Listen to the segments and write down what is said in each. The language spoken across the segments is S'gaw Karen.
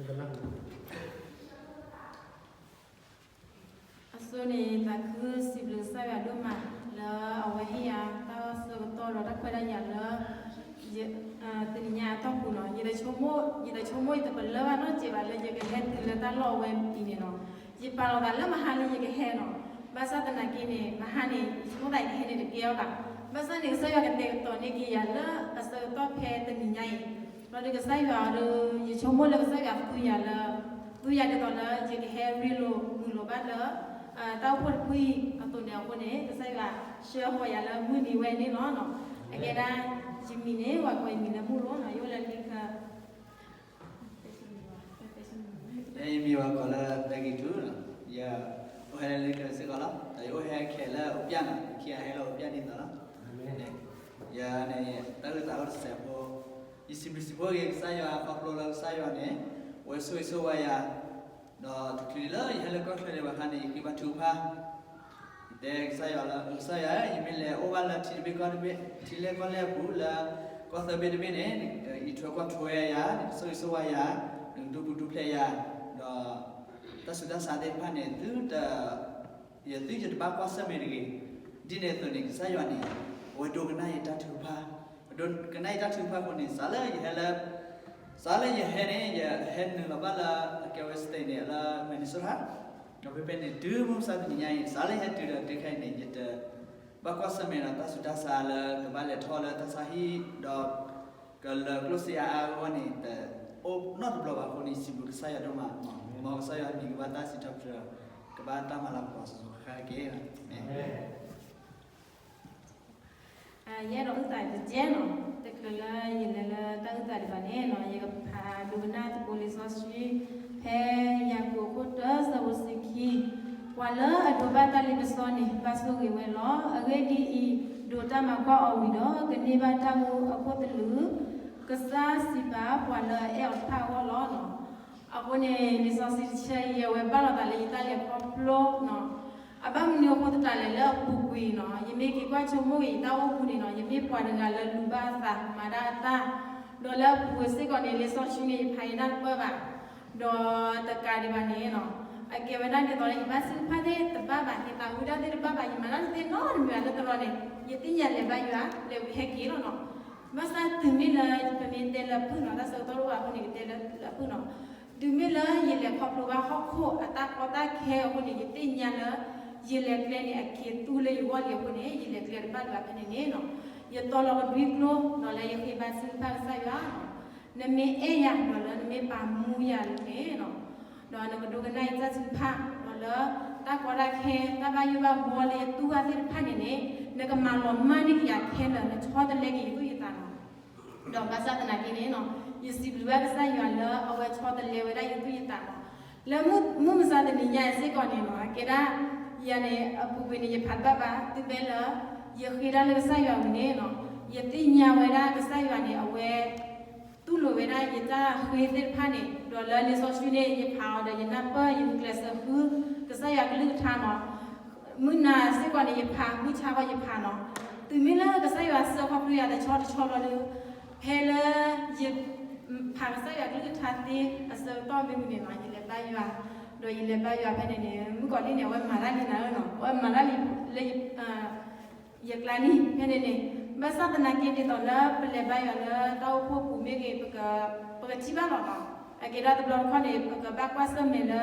အဆိန့ၣ် သးခုစံးဘျုးကစၢ်ယွၤဒိၣ်မး လၢအဝဲဟ့ၣ်ယၤတၢ်ဆၢကတီၢ်ဒီး တၢ်ခွဲးတၢ်ယာ်လၢ တနံၤညါအတီၢ်ပူၤနီၤ, ယတဆိကမိၣ် ယတဆိကမိၣ်ယတပလၢၢ်ဘၣ်နီတစဲးဘၣ် လၢယကဟဲတုၤလၢတၢ်လီၢ်ဝဲအံၤန့ၣ်နီၤ. ယပာ်လီၤသးလၢမဟါလၢယကဟဲနီၤ, ဘၣ်ဆၣ်သနာ်က့န့ၣ် မဟါန့ၣ် ယဆိကမိၣ်သးယကဟဲန့ၣ်တကဲအီၤဘၣ်. ဘၣ်ဆၣ်န့ၣ် ကစၢ်ယွၤကတဲာ်ကတီၤန့ၢ်က့ၤယၤလၢအဆၢကတီၢ်ဖဲတနံၤညါအံၤ, ဒီးဒုးကစၢ်ယွၤဒီး ယဆိကမိၣ်လၢကစၢ်ယွၤသူယၤလၢ သူယၤဒ်သိးလၢယကဟဲရ့လိာ်မုာ်လိာ်ဘၣ်လၢ တၢ်အိၣ်ဖှိၣ်တဖုအံၤအသိးန့ၣ်အဃိန့ၣ် ကစၢ်ယွၤဆှၢဃီၤယၤလၢမုၢ်နံၤဝဲန့ၣ်လီၤ. အကဲဒၣ် ယမံၤန့ၣ် ပှၤကိးယမံၤလၢမုၢ်လိၤနီၤ, ယအိၣ်လၢလ့ခၢ ယမံၤပှၤကိးလၢ Peggy ထူနီၤ, ယ အိၣ်ဟဲလၢလ့ခၢစ့ၢ်ကီးလီၤ. ဒီးယအိၣ်ဟဲခဲလၢအိၣ်ပျဲၢ်နီၤ, ခံဂၤဟဲလၢအိၣ်ပျဲၢ်ဒ်သိးလီၤ. ယန့ၣ် တၢ်အုၣ်သးအိၣ်တစဲးဖိ, ယစံးဘျုးစံးဖှိၣ်က့ၤကစၢ်ယွၤခီဖျိလၢကစၢ်ယွၤန့ၣ် အဝဲဆိၣ်ဂ့ၤဆိၣ်ဝါယၤ, ဒီးတချုးလၢယဟဲလၢကီၢ်ချၢဒံးဘၣ်အခါန့ၣ် ယဃ့ဘါထုကဖၣ် ယတဲကစၢ်ယွၤလၢ ကစၢ်ယွၤဧၢ, ယမ့ၢ်လဲၤအိၣ်ဘၣ်လၢထံတဘ့ၣ်ကီၢ်တဘ့ၣ် ထံလၢကီၢ်လဲၢ်အပူၤလၢ ကီၢ်သၢဘ့ၣ်တဘ့ၣ်န့ၣ် နကထွဲကွၢ်ထွဲယၤ, နကဆိၣ်ဂ့ၤဆိၣ်ဝါယၤ, နကဒိပူၤဒိဖျဲးယၤ, ဒီးတၢ်ဆူးတၢ်ဆါသ့ၣ်တဖၣ်န့ၣ် သုတ ယသုယတဘၣ်ကွၢ်ဆၢၣ်မဲာ်တဂ့ၤ. ဒ်န့ၣ်အသိးန့ၣ် ကစၢ်ယွၤန့ၣ် အဝဲဒိကနၣ်ယတၢ်ထုကဖၣ်, အဝဲဒိကနၣ်ယတၢ်ထုကဖၣ်အဃိန့ၣ် စးလၢယဟဲလၢ စးလၢယဟဲန့ၣ် ယဟဲနုာ်လီၤဘၣ်လၢ အကဲဝဲ state န့ၣ် လၢ Minnesota, ဒီးဖဲဖဲန့ၣ် တုၤမုၢ်မဆါတနံၤညါအံၤ စးလၢယဟဲတုၤဒီးတုၤခဲအံၤန့ၣ် ယတဘၣ်ကွၢ်ဆၢၣ်မဲာ်ဒီးတၢ်ဆူးတၢ်ဆါလၢ ကဘၣ်လဲၤထီၣ်လၢတၢ်ဆါဟံၣ်ဒီး ကလၢၤကျိၣ်စ့အါအါဂီၢ်ဂီၢ်န့ၣ် တအိၣ်နီတဘျီဘၣ်အဃိန့ၣ် ယစံးဘျုးကစၢ်ယွၤဒိၣ်မး, မ်ကစၢ်ယွၤမံၤကဘၣ်တၢ်စံးထီၣ်ပတြၢၤ, ကဘၣ်တၢ်မၤလၤကပီၤစီၤစီၤဃၣ်ဃၣ်က့ၤ. ယအဲၣ်ဒိးအုၣ်သးတကဲနီၤ, တချုးလၢယလဲၤလၢတၢ်အုၣ်သးဒံးဘၣ်န့ၣ်နီၤ, ယကဖးဒိကနၣ်သကိးလံာ်စီဆှံ ဖဲယၤကိာ်ခိၣ်တၢ ဆၢဖိတဆံခံ, ပှၤလၢအဒိးဘၣ်တၢ်လ့ပစီန့ၣ် ဘၣ်ဆိၣ်ဂ့ၤဝဲလီၤ. အဂ့ၢ်ဒ်အံၤ, ဒိးတၢ်မၤကွၢ်အီၤဝံၤဒီး ကန့ၢ်ဘၣ်တၢ်မူအခိၣ်သလုး, ကစၢ်စံးဘၣ်ပှၤလၢအအဲၣ်အီၤတဖၣ်အဂီၢ်လီၤ. အဃိန့ၣ် လံာ်စီဆှံတဆၢအံၤ အဝဲဘၣ်လီၤသးလၢယတၢ်လဲၤခီဖျိနီၤ, အဘၣ်မနုၤအဃိသတးလဲၣ်လၢအပူၤကွံာ်နီၤ, ယမ့ၢ်က့ၤကွၢ်ဆိကမိၣ်ဂ့ၤယတၢ်အိၣ်မူန့ၣ်နီၤ, ယမ့ၢ်ပှၤတဂၤလၢလူၤဘၣ်အသး မၤဒၣ်အတၢ်, ဒီးလၢအပူၤကွံာ်စ့ၢ်ကီးန့ၣ် လံာ်စီဆှံန့ၣ် ယဖးယနၢ်တပၢၢ်ဘၣ်, ဒီးတကးဒံးဘၣ်န့ၣ်နီၤ, အကဲဝဲဒၣ်ဒ်သိးလၢယဘၣ်စံးတဖၣ်သ့ၣ်တဘၣ်ဘၣ်, ယသးဝံတၢ်သ့ၣ်တဘၣ်ဘၣ်, ယမၤတၢ်တသ့နီတမံၤဘၣ်လၢတရီန့ၣ်, ယသ့ၣ်ညါလဲၤဘါယွၤ လဲၤဝံၤဟဲက့ၤလီၤနီၤ. ဘၣ်ဆၣ်တုၤမ့ၢ်လၢ ပမ့ၢ်တဲလၢအဖုၣ်နီၤ, တၢ်ဆၢကတီၢ်တအိၣ်ဘၣ်အဃိန့ၣ် ကတဲလၢအဖုၣ်နီၤ, တုၤမ့ၢ်လၢယလဲၤခီဖျိဘၣ်ဟီၣ်ခိၣ်အတၢ်ကီတၢ်ခဲအဃိန့ၣ် ယသ့ၣ်ညါလၢ ယလဲၤကျဲန့ၣ် အခ့သူလၢယဂီၢ်လံအဃိန့ၣ် ယလဲၤကျဲတဘၣ်လၢၤဘၣ်ဖဲန့ၣ်န့ၣ်နီၤ, ယတီလီၤကဒွံကျိ ဒီးလၢယဃ့ဘါထုကဖၣ်ကစၢ်ယွၤ နမ့ၢ်အဲၣ်ယၤဒီးလၢနမ့ၢ်ပာ်မူယၤန့ၣ်နီၤ, ဒီးနကဒိကနၣ်ယတၢ်ထုကဖၣ်, ဒီးလၢတၢ်ကီတၢ်ခဲ တၢ်ဘၣ်ယိၣ်ဘၣ်ဘှီလၢယတူၢ်ဘၣ်သ့ၣ်တဖၣ်န့ၣ်န့ၣ် နကမၤလီၤမၢ်န့ၢ်က့ၤယၤခဲလၢာ်, နဆီတလဲက့ၤယသူၣ်ယသးနီၤ. ဒီးဘၣ်ဆၣ်သနာ်က့န့ၣ်နီၤ, ယစံးဘျုးဘၣ်ကစၢ်ယွၤလၢအဝဲဆီတလဲဝဲဒၣ်ယသူၣ်ယသးနီၤ, လၢမုၢ်မဆါတနံၤညါစ့ၢ်ကီးန့ၣ်နီၤ, ကဲဒၣ် ယၤန့ၣ် အပူၤကွံာ်န့ၣ် ယဖးတဘၣ်ဘၣ်, တုၤဖဲလၢ ယဃ့ဒၣ်လၢကစၢ်ယွၤဝံၤန့ၣ်နီၤ, ယသ့ၣ်ညါဝဲဒၣ်ကစၢ်ယွၤန့ၣ် အဝဲ တူၢ်လိာ်ဝဲဒၣ်ယတၢ်ဃ့သ့ၣ်တဖၣ်န့ၣ်, ဒီးလၢလံာ်စီဆှံန့ၣ် ယဖးအီၤဒီးယနၢ်ပၢၢ် ယကျဲးစၢးဃု ကစၢ်ယွၤကလုၢ်ကထါနီၤ, မုၢ်နၤစ့ၢ်ကီးန့ၣ် ယဖး, မုၢ်ဆါဃီယဖးနီၤ, တုၤမ့ၢ်လၢကစၢ်ယွၤစၢဃီဖျိယၤတဆီတဆီလီၤဒီး ဖဲလၢ ယ ဖးကစၢ်ယွၤကလုၢ်ကထါသ့အဆၢကတီၢ်မ့ၢ်ဝံၤန့ၣ်နီၤ, ယလဲၤဘါယွၤ, ဒီးယလဲၤဘါယွၤဖဲန့ၣ်န့ၣ် မုၣ်ကီၤလံၢ်န့ၣ် အဝဲမၤတၢ်လံနၤဧၢနီၤ, အဝဲမၤတၢ်လံလၢ ယကျါန့ၣ် ဖဲန့ၣ်န့ၣ်, ဘၣ်ဆၣ်သနာ်က့ဒ်သိးလၢပလဲၤဘါယွၤလၢတၢ်အိၣ်ဖှိၣ်ပူၤမ့ၢ်ဂ့ၤ ပကထံၣ်ဘၣ်လီၤနီၤ, အကဲဒၣ်တဘျီတခီၣ်န့ၣ် ပကဘၣ်ကွၢ်ဆၢၣ်မဲာ်လၢ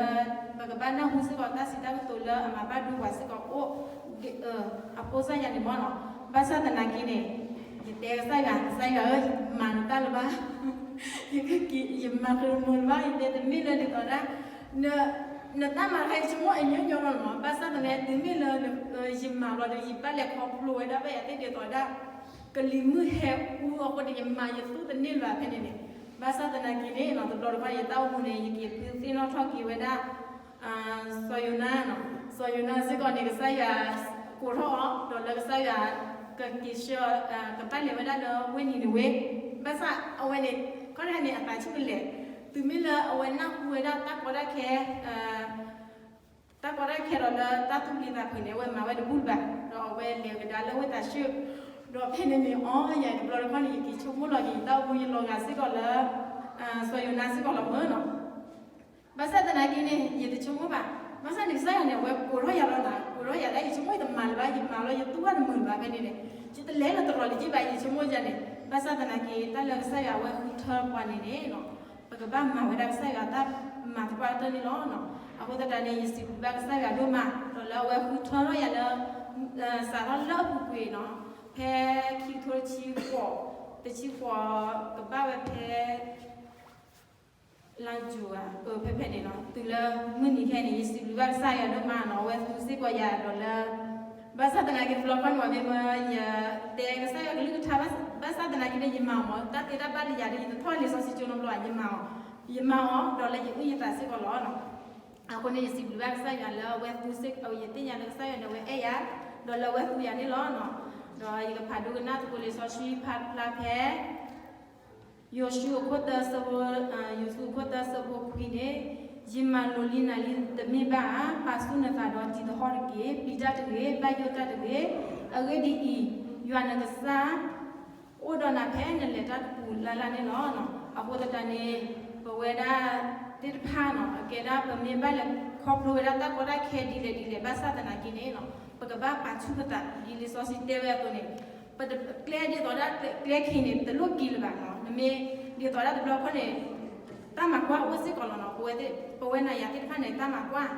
ပကဘၣ်နၢ်ဟူစ့ၢ်ကီးတၢ်စံးတၢ်ကတိၤလၢအမၤဘၣ်ဒိပှၤစ့ၢ်ကီးအိၣ် အဖိစၢ်ယၤန့ၣ်မ့ၢ်နီၤ, ဘၣ်ဆၣ်သနာ်က့န့ၣ် ယတဲကစၢ်ယွၤ, ကစၢ်ယွၤဧၢ, ယမၤနတၢ်လၢၤဘၣ်, ယကက့ၤ ယမၤကရၢမိၢ်လၢၤဘၣ်, ယတဲတမ့ၢ်လၢဒ်သိးဒၣ် နတၢ်မၤတခါအံၤဆိကမိၣ်အညီညီလီၤမး, ဘၣ်ဆၣ်သနာ်က့ တုၤမ့ၢ်လၢ ယမၤလီၤဒီး ယဘၣ်လဲၤခီဖျိဝဲဒၣ်ဘၣ်ယၤသ့ၣ်ဒ်သိးဒၣ် ကလံၤမုၢ်ဟဲအူအဃိန့ၣ် ယမၤယသူၣ်တန့ၢ်လၢၤဘၣ်ဖဲန့ၣ်န့ၣ်, ဘၣ်ဆၣ်သနာ်က့န့ၣ်နီၤ တဘျီတခီၣ် ယတၢ်အိၣ်မူန့ၣ် ယက့ၤဖုသ့ၣ်နီၣ်ထီၣ်က့ၤဝဲဒၣ် စီၤယိၤနါနီၤ, စီၤယိၤနါစ့ၢ်ကီးန့ၣ် ကစၢ်ယွၤကိးထီၣ်အီၤ ဒီးလၢကစၢ်ယွၤ ကက့ၤဆှၢအီၤ ကပာ်လီၤဝဲဒၣ်လၢဝ့ၢ်နံၤနဝ့, ဘၣ်ဆၣ်အဝဲန့ၣ် ခီတခါန့ၣ် အသးဆူၣ်ကလဲာ်, တုၤမ့ၢ်လၢအဝဲနၢ်ဟူဝဲဒၣ်တၢ်ကီတၢ်ခဲ တၢ်ကီတၢ်ခဲဒီးလၢတၢ်သူၣ်ဖှံသးညီန့ၣ် အဝဲမၤဝဲတဘူၣ်လၢၤဘၣ်, ဒီးအဝဲလဲၤကဒါလၢဝ့ၢ်တၤၡူၣ်, ဒီးဖဲန့ၣ်န့ၣ် အိ ယၤတဘျီတခီၣ်န့ၣ် ယက့ၤဆိကမိၣ်လီၤက့ၤ ယတၢ်အိၣ်မူယလီၤဂာ်စ့ၢ်ကီးလၢ စီၤယိၤနါစ့ၢ်ကီးလီၤမ့ၢ်နီၤ. ဘၣ်ဆၣ်သနာ်က့န့ၣ် ယတဆိကမိၣ်ဘၣ်. ဘၣ်ဆၣ်န့ၣ် ကစၢ်ယွၤန့ၣ် အဝဲကိးထီၣ်ယၤလီၤနၤ, ကိးထီၣ်ယၤလၢ ယဆိကမိၣ်ယတမၤလၢၤဘၣ်, ယမၤလီၤ ယတူၢ်ဘၣ်တမုာ်လၢၤဘၣ်ဖဲန့ၣ်န့ၣ်, ယတလဲၤလၢတရီးလၢၤက့ဘၣ် ယဆိကမိၣ်ယၤန့ၣ်. ဘၣ်ဆၣ်သနာ်က့ တၢ်လၢကစၢ်ယွၤအဝဲဃုထၢပှၤန့ၣ်န့ၣ် ပကဘၣ်မၤဝဲဒၣ်ကစၢ်ယွၤတၢ်မၤသပှၢ်ကတၢၢ်န့ၣ်လီၤ. အဃိသတးန့ၣ် ယစံးဘျုးဘၣ်ကစၢ်ယွၤဒိၣ်မး ဒီးလၢအဝဲဃုထၢထီၣ်ယၤလၢ စးထီၣ်လၢအပူၤကွံာ်နီၤ, ဖဲခံကထိတဆံဃိး, တဆံဃိး ကဘၣ်ဝဲဖဲ လါယူၤဧါ, ဖဲဖဲန့ၣ်နီၤ, တုၤလၢမုၢ်နံၤခဲအံၤန့ၣ် ယစံးဘျုးဘၣ်ကစၢ်ယွၤဒိၣ်မးနီၤ, အဝဲသူစ့ၢ်ကီးယၤဒီးလၢ ဘၣ်ဆၣ်သနာ်က့တဘျီခီန့ၣ် မ့မ့ၢ်ယတဲကစၢ်ယွၤကလုၢ်ကထါ ဘၣ်ဆၣ်သနာ်က့န့ၣ် ယမၤအီၤမး, တၢ်သ့တၢ်ဘၣ်လၢယၤဒီး ယတထီၣ်လံာ်စီဆှံကၠိနီတဘျီဘၣ်, ယမၤအီၤ, ယမၤအီၤဒီးလၢယအုၣ်ယသးစ့ၢ်ကီးလီၤ. အဃိန့ၣ် ယစံးဘျုးဘၣ်ကစၢ်ယွၤလၢအဝဲသူစ့ၢ်ကီး ယသ့ၣ်ညါလၢကစၢ်ယွၤန့ၣ် အဝဲအဲၣ်ယၤ, ဒီးလၢအဝဲသူယၤန့ၣ်လီၤ. ဒီးယကဖးဒိကနၣ်သကိးလံာ်စီဆှံဖျါဖျါဖဲ ယိၤၡူအခိၣ်သၢဆၢဖိ, ယိၤၡူအခိၣ်သၢဆၢဖိခွံန့ၣ်, ယမၤလိာ်လံနၤလံတမ့ၢ်ဘၣ်ဧါ, ပာ်ဆူၣ်နသးဒီးတံၤသဟီၣ်တဂ့ၤ, ပျံၤတၢ်တဂ့ၤ, ဘၣ်ယိၣ်တၢ်တဂ့ၤ, အဂ့ၢ်ဒ်အံၤ, ယွၤနကစၢ် အိၣ်ဒီးနၤဖဲနလဲၤတၢ်တပူၤလၢ်လၢ်န့ၣ်လီၤ. အဃိသတးန့ၣ် ပဝဲဒၣ်သ့ၣ်တဖၣ်နီၤ, အကဲဒၣ်ပမ့ၢ်ဘၣ်လဲၤခီဖျိဝဲဒၣ်တၢ်ကီတၢ်ခဲဒ်လဲၣ်ဒ်လဲၣ် ဘၣ်ဆၣ်သနာ်က့န့ၣ်, ပကဘၣ်ပာ်ဆူၣ်ပသးဒ်လံာ်စီဆှံတဲဝဲအသိးန့ၣ်, ပတကျဲဒ်သိးဒၣ်ကျဲခံန့ၣ် တလိၣ်က့ၤလၢၤဘၣ်နီၤ, နမ့ၢ်ဒ်သိးဒၣ်တဘျီခီန့ၣ် တၢ်မၤကွၢ်အိၣ်စ့ၢ်ကီးလီၤနီၤ, ပဝဲနၤယၤသ့ၣ်တဖၣ်န့ၣ် တၢ်မၤကွၢ်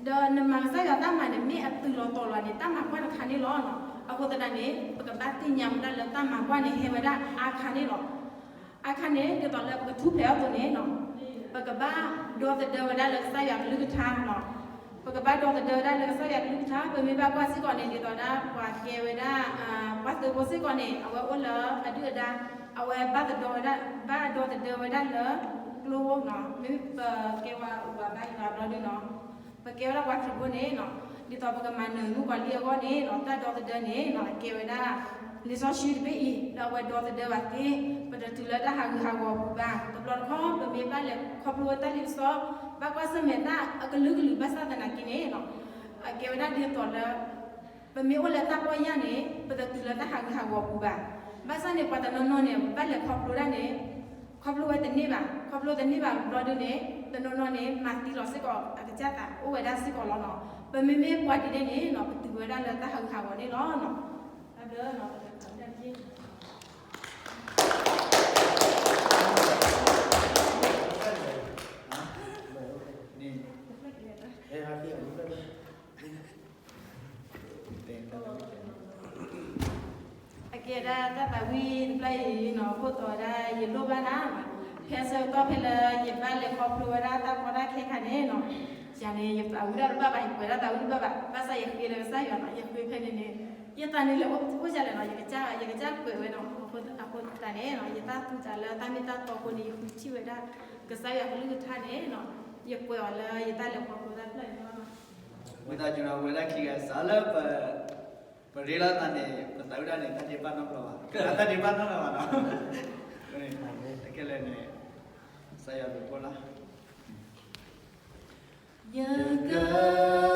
ဒီးနမၤကစၢ်ယွၤတၢ်မၤန့ၣ် မ့ၢ်အတုၤလီၤတီၤလီၤန့ၣ် တၢ်မၤကွၢ်တခါန့ၣ်လီၤ. အဃိသတးန့ၣ် ပကဘၣ်သ့ၣ်ညါဝဲဒၣ်လၢတၢ်မၤကွၢ်န့ၣ် ဟဲဝဲဒၣ်အါခါန့ၣ်လီၤ. အါခါန့ၣ် ဒ်သိးလၢပကထူၣ်ဖျဲးအီၤအသိးန့ၣ်, ပကဘၣ်ဒီသဒၢဝဲဒၣ်လၢကစၢ်ယွၤကလုၢ်ကထါလီၤ. ပကဘၣ်ဒီသဒၢဝဲဒၣ်လၢကစၢ်ယွၤကလုၢ်ကထါ, ပမ့ၢ်ဘၣ်ကွၢ်စ့ၢ်ကီးန့ၣ် ဒ်သိးဒၣ်ပှၤကဲဝဲဒၣ် ပှၤသုးဖိစ့ၢ်ကီးန့ၣ် အဝဲအိၣ်လၢအဒုၣ်အဒါ, အဝဲဘၣ်သဒၢဝဲဒၣ်, ဘၣ်ဒီသဒၢဝဲဒၣ်လၢကျိနီၤ, မ့မ့ၢ်ပကဲဝဲဝၤဘါယွၤဘျီဒုနီၤ, ပကဲဝဲဒၣ်ပှၤခရံာ်ဖိန့ၣ်, ဒ်သိးပကမၤနၢၤမုၣ်ကီၤလံၢ်အဂီၢ်န့ၣ် တၢ်ဒီသဒၢန့ၣ် အကဲဝဲဒၣ် လံာ်စီဆှံတဘ့ၣ်အံၤ လၢအဝဲဒီသဒၢဘၣ်သ့, ပတတုၤလၢတၢ်ဟးဂူာ်ဟးဂီၤပူၤဘၣ်. တဘျီတခီၣ် ပမ့ၢ်ဘၣ်လဲၤခီဖျိဝဲတၢ်လ့ပစီ, ဘၣ်ကွၢ်ဆၢၣ်မဲာ်တၢ်အကလုာ်ကလုာ်ဘၣ်ဆၣ်သနာ်က့န့ၣ်, အကဲဝဲဒၣ်ဒ်သိးလၢ ပမ့ၢ်အိၣ်လၢတၢ်ပီၢ်ယၢ်န့ၣ် ပတတုၤလၢတၢ်ဟးဂူာ်ဟးဂီၤပူၤဘၣ်. ဘၣ်ဆၣ်န့ၣ် ပှၤတနီၤနီၤန့ၣ် ဘၣ်လဲၤခီဖျိဒၣ်န့ၣ် ခီဖျိဝဲတန့ၢ်ဘၣ်, ခီဖျိတန့ၢ်ဘၣ်ဘျီဒုန့ၣ် တနီၤနီၤန့ၣ် မၤသံလီၤစ့ၢ်ကီးအကစၢ်သး အိၣ်ဝဲဒၣ်စ့ၢ်ကီးလီၤနီၤ. ပမ့မ့ၢ်ပှၤဒ်န့ၣ်န့ၣ် ပတုၤဝဲဒၣ်လၢတၢ်ဟးဂူာ်ဟးဂီၤန့ၣ်လီၤ. တၢ်ဘျုးနီၤ ပတၢ်ဘျုး အကဲဒၣ်တၢ်သးဝံၣ်တဖျၢၣ်အံၤနီၤ ခိၣ်တီဒၣ်ယလိၣ်ဘၣ်နၤ, ဖဲဆၢကတီၢ်ဖဲလၢယဘၣ်လဲၤခီဖျိဝဲဒၣ်တၢ်ကီတၢ်ခဲခါန့ၣ်နီၤ, ယၤန့ၣ် ယသးဝံၣ်ဒၣ်တဘၣ်ဘၣ် ယကွဲးဒၣ်သးဝံၣ်တဘၣ်ဘၣ်, ဘၣ်ဆၣ်ယဃ့လၢကစၢ်ယွၤနီၤ, ယဃ့ဖဲန့ၣ်န့ၣ် ယသးန့ၣ်လဲၤအိၣ်အိၣ်ယၤလဲၣ်နီၤ, ယကစၢ် ယကစၢ်ကွဲးဝဲနီၤ, အဃိသတးန့ၣ် ယတၢ်သူၣ်သးလၢတၢ်မ့ၢ်တၢ်တီအဃိန့ၣ် ယဃုထံၣ်ဝဲဒၣ် ကစၢ်ယွၤကလုၢ်ကထါန့ၣ်နီၤ, ယကွဲးအီၤလၢယတၢ်လဲၤခီဖျိတၢ်ဖျၢၣ်န့ၣ်လီၤ. ဝံသးစူၤနီၤ ဝဲဒၣ်ခံဂၤစးလၢပ ပရ့လိာ်သးန့ၣ် ပသးဝံၣ်ဒၣ်န့ၣ် တၢ်ဒ့ဘၣ်နီတဘျီဘၣ်, တၢ်ဒ့ဘၣ်နီတဘျီဘၣ်နီၤ, ခဲလၢာ်န့ၣ် ကစၢ်ယွၤဘျုးဖှိၣ်လီၤ. ယက